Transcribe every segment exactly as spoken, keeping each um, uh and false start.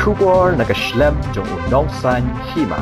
Khubor na ka shlem jong u nongsan hima.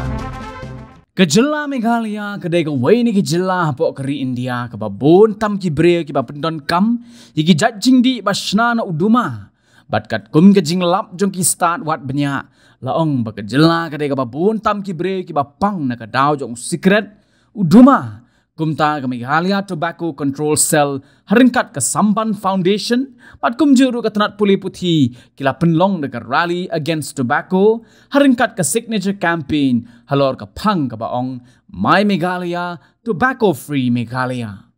Ka jylla Meghalaya ka dei kawei na ki jylla hapoh ka ri India kaba bun tam ki briew kiba pyndonkam ïa ki jait jingdih ba shna na u duma. Bad katkum ka jinglap jong ki stad wad bniah, la ong ba ka jylla ka dei kaba bun tam ki briew kiba pang na ka daw jong u sikret, u duma. Kumta ka Meghalaya Tobacco Control Cell, ha ryngkat ka Sampan Foundation, bad kumjuh ruh ka tnat pule puthi, ki la pynlong da ka Rally Against Tobacco, ha ryngkat ka Signature Campaign, halor ka phang kaba ong, My Meghalaya, Tobacco Free Meghalaya.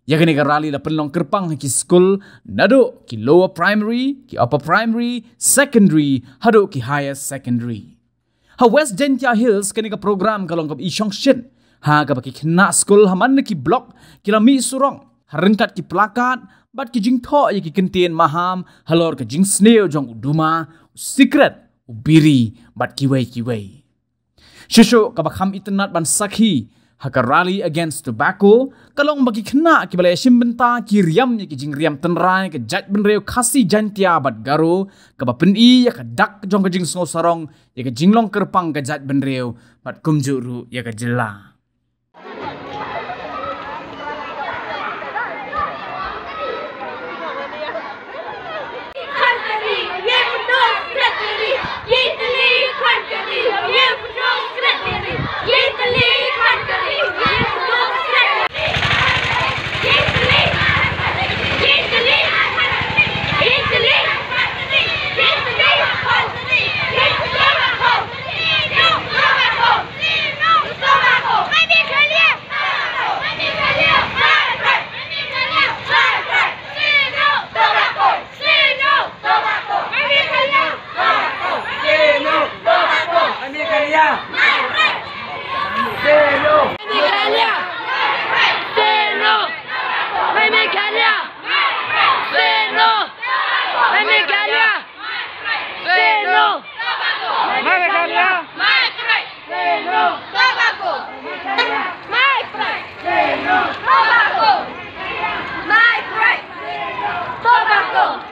Ïa kane ka rally la pynlong kyrpang ha ki skul, naduh ki lower primary, ki upper primary, secondary, haduh ki higher secondary. Ha West Jaintia Hills kane ka program ka long kaba i shongshit. Ha kaba ki khynnah skul ha man na ki block ki la mih surok, ha ryngkat ki placard, bad ki jingthoh ïa ki kyntien maham, halor ka jingsniew jong u duma, u sikret, u biri, bad kiwei kiwei. Shuh shuh kaba kham itynnad ban sakhi, ha ka Rally Against Tobacco, ka long ba ki khynnah kiba la ïashim bynta ki riam ïa ki jingriam tynrai ka jaitbynriew Khasi, Jaintia bad Garo, kaba pyni ïa ka dak jong ka jingsngew sarong, ïa ka jinglong kyrpang ka jaitbynriew, bad kumjuh ruh ïa ka jylla. Say no! Tobacco! My pride! Tobacco! My pride! Tobacco!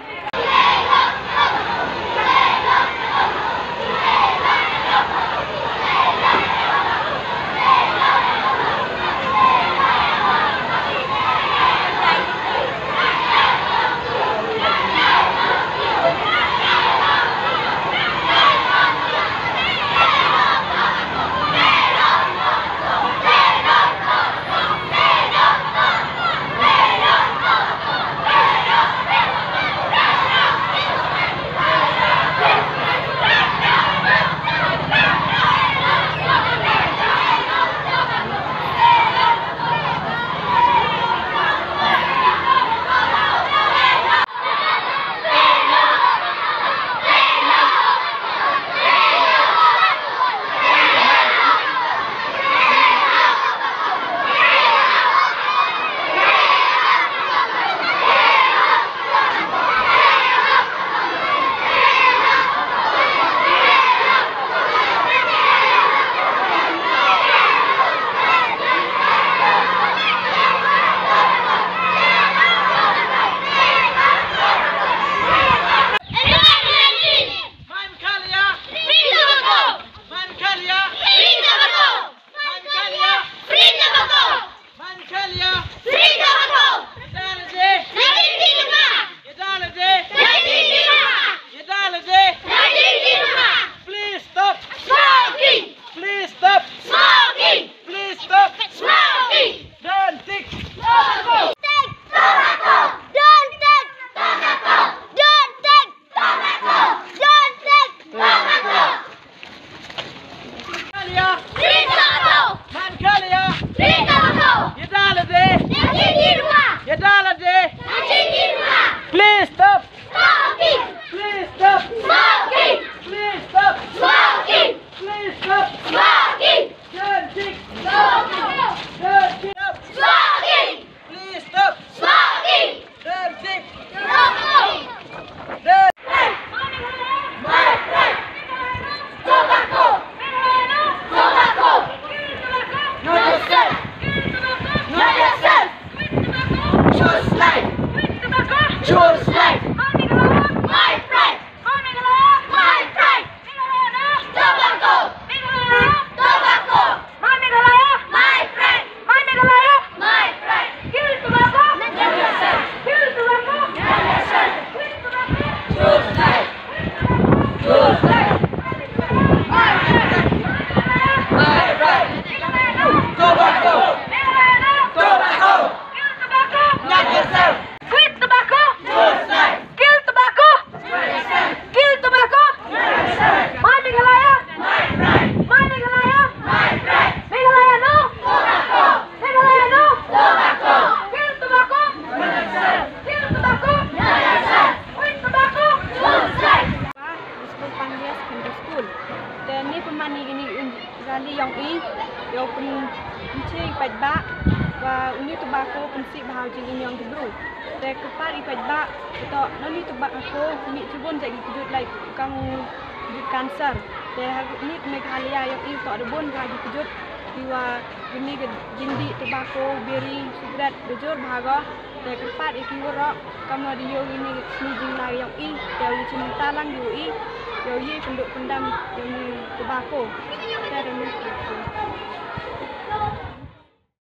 Kali yong i, yow pynche i paidbah ba uni u tobacco pynsih bha u jingim yong ki bru. Te kyrpad i paidbah, to noni u tobacco mih chibun jait ki kjut, like kam kjut cancer. Te ha uni Meghalaya yong i to da bun bha ki kjut kiwa uni ka jingdih tobacco, biri, cigarette da jur bha ko. Te kyrpad ïa ki waroh, kamwa da ïoh uni ka sngi jinglai yong i, te u ïa chim bynta lang ïa u i, ïa u ïa pynduh pyndam ïa uni u tobacco. Te da uni u tobacco.